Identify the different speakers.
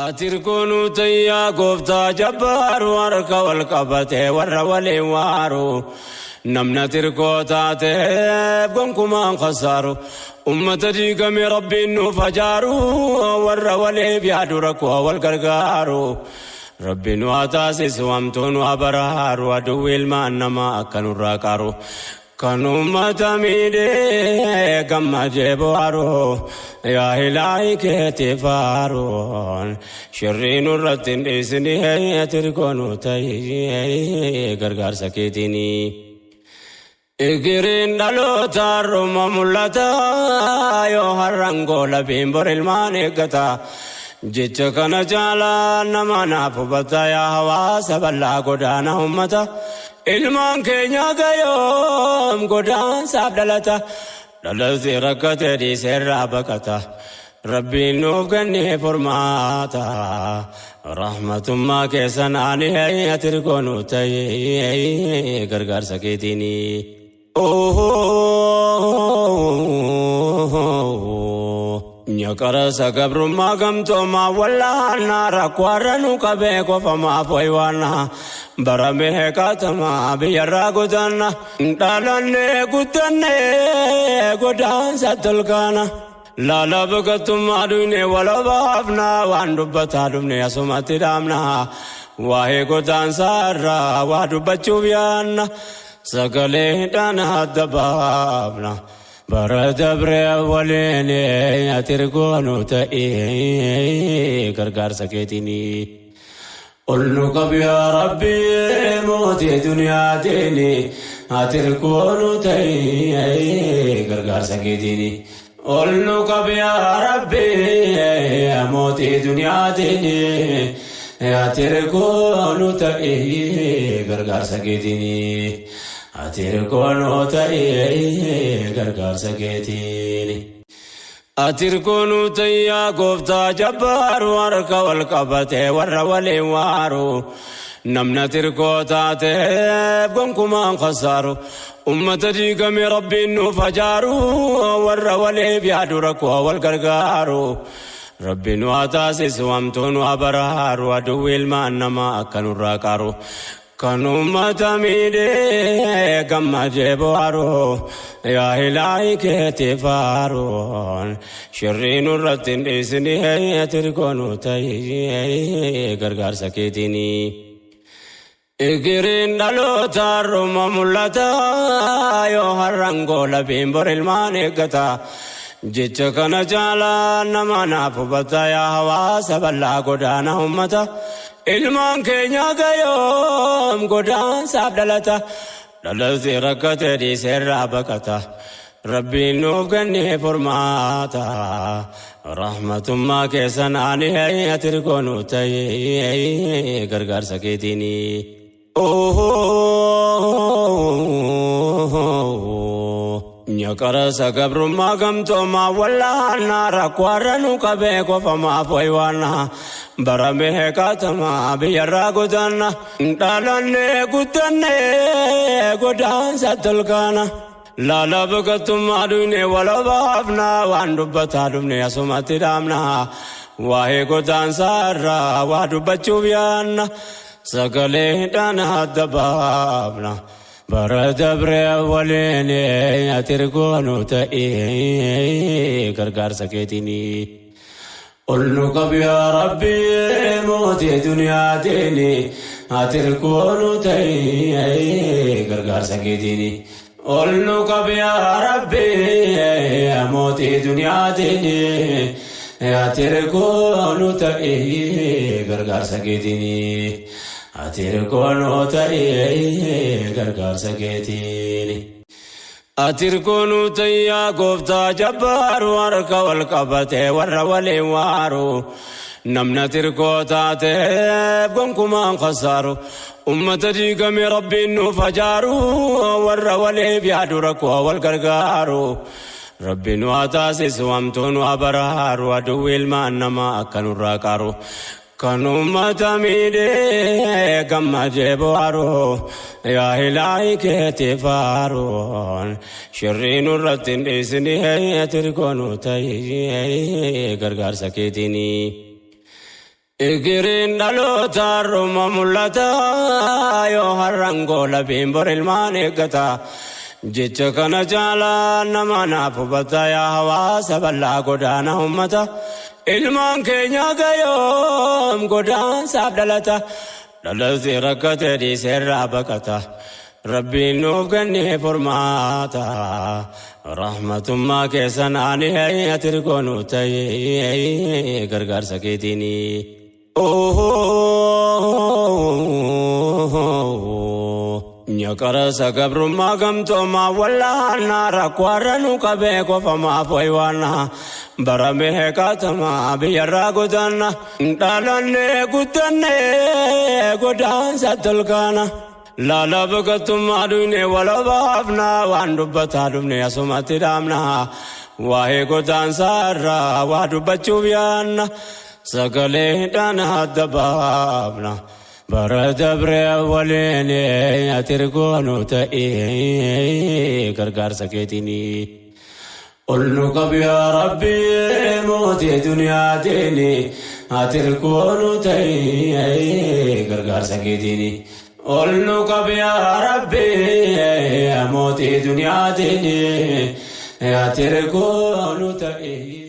Speaker 1: Ati hirkoonuu tayyaa gooftaa jabbaaru harka wal qabatee warra waliin waaru. Namna tirkoo taateef gonkumaan khasaaru. Ummata diigame rabbiin nuuf ajaaru warra waliif yaadu rakkoo wal gargaaru. Rabbi nu haa taasisu hamtuu nu haa baraaru aduwwi ilmaan namaa akka nurraa qaaru. Kan ummata miidhee gammadee bohaaru yaa ilaahi keetii faaruun shirrii nurratti hin dhiisini tirkoo nu ta'ii gargaarsa keetiini. Igiriin dhaloota har'uma mul'ata yoo har'an goolabiin bor ilmaan eeggata. Jecha kana caalaa nama naaf hubata yaa hawaasa bal'aa godaana ummata. Ilmaan keenya gayoom godaansaaf dhalata. Dhalatti rakkate dhiiseerraa baqata. Rabbiin nuuf kennee furmaata. Rahmatummaa keessan ani ati goonu ta'ee gargaarsa keetiini. Nyaqarasa gabrummaa gamtoomaa wallaanaa rakkoo har'a nu qabee qofamaaf waywaanaa baramee qaatamaa biyyarraa godaanna dhalannee guddannee godaansa tolkaana. Laala baqattummaa dhuyne walabaafna waan dubbataa dhufne asumatti dhaamna waa'ee godaansaa irraa waa dubbachuuf yaanna sagalee adda baafna. Bara dabree waliin ati goonu ta'ee gargaarsa keetiini. Ol nu qabi yaa Rabbi mootii duniyaatiin ati goonu ta'ee gargaarsa keetiini. Ol nu qabi yaa Rabbi mootii duniyaatiin ati goonu ta'ee gargaarsa keetiini. Ati goonu ta'ee gargaarsa keetiini. Ati goonu tayyaa gooftaa jabbaaru harka wal qabatee warra waliin waaru. Namna tirkoo taateef gonkumaan khasaaru. Ummata diigame rabbiin nuuf ajaaru warra waliif yaadu rakkoo wal gargaaru. Rabbi nu haa taasisu hamtuu nu haa baraaru aduwwi ilmaan namaa akka nurraa qaaru. Kan ummata miidhee gammadee bohaaru yaa ilaahi keetii faaruun shirrii nurratti hin dhiisini ati goonu ta'ee gargaarsa keetiini. Igiriin dhaloota har'uma mul'ata yoo har'an goolabiin bor ilmaan eeggata. Jecha kana caalaa nama naaf hubata yaa hawaasa bal'aa godaana ummata. Ilmaan keenya gayoom godaansaaf dhalata. Dhalatti rakkate dhiiseerraa baqata. Rabbiin nuuf kennee furmaata. Rahmatummaa keessan ani ati goonu ta'ee gargaarsa keetiini. Nyaqarasa gabrummaa gamtoomaa wallaanaa rakkoo har'a nu qabee qofamaaf waywaanaa baramee qaatamaa biyyarraa godaanna dhalannee guddannee godaansa tolkaana. Laala baqattummaa dhuyne walabaafna waan dubbataa dhufne asumatti dhaamna waa'ee godaansaa irraa waa dubbachuuf yaanna sagalee adda baafna. Bara dabree waliin ati goonu ta'ee gargaarsa keetiini. Ol nu qabi yaa Rabbi mootii duniyaatiin ati goonu ta'ee gargaarsa keetiini. Ol nu qabi yaa Rabbi mootii duniyaatiin ati goonu ta'ee gargaarsa keetiini. Ati goonu ta'ee gargaarsa keetiini. Ati goonu tayyaa gooftaa jabbaaru harka wal qabatee warra waliin waaru. Namna tirkoo taateef gonkumaan khasaaru. Ummata diigame rabbiin nuuf ajaaru warra waliif yaadu rakkoo wal gargaaru. Rabbi nu haa taasisu hamtuu nu haa baraaru aduwwi ilmaan namaa akka nurraa qaaru. Kan ummata miidhee gammadee bohaaru yaa ilaahi keetii faaruun shirrii nurratti hin dhiisini ati goonu ta'ee gargaarsa keetiini. Igiriin dhaloota har'uma mul'ata yoo har'an goolabiin bor ilmaan eeggata. Jecha kana caalaa nama naaf hubata yaa hawaasa bal'aa godaana ummata. Ilmaan keenya gayoom godaansaaf dhalata. Dhalatti rakkate dhiiseerraa baqata. Rabbiin nuuf kennee furmaata. Rahmatummaa keessan ani ati rigoonu ta'ee gargaarsa keetiini. Nyaqarasa gabrummaa gamtoomaa wallaanaa rakkoo har'a nu qabee qofamaaf waywaanaa baramee kaatamaa biyyarraa godaanna dhalannee guddannee godaansa tolkaana. Laala baqattummaa dhuyne walabaafna waan dubbataa dhufne asumatti dhaamna waa'ee godaansaa irraa waa dubbachuuf yaanna sagaleedhaan adda baafna. Bara dabree waliin ati rigoonu ta'ee gargaarsa keetiini. Ol nu qabi yaa Rabbi mootii duniyaatiin ati rigoonu ta'ee gargaarsa keetiini. Ol nu qabi yaa Rabbi mootii duniyaatiin ati rigoonu ta'ee.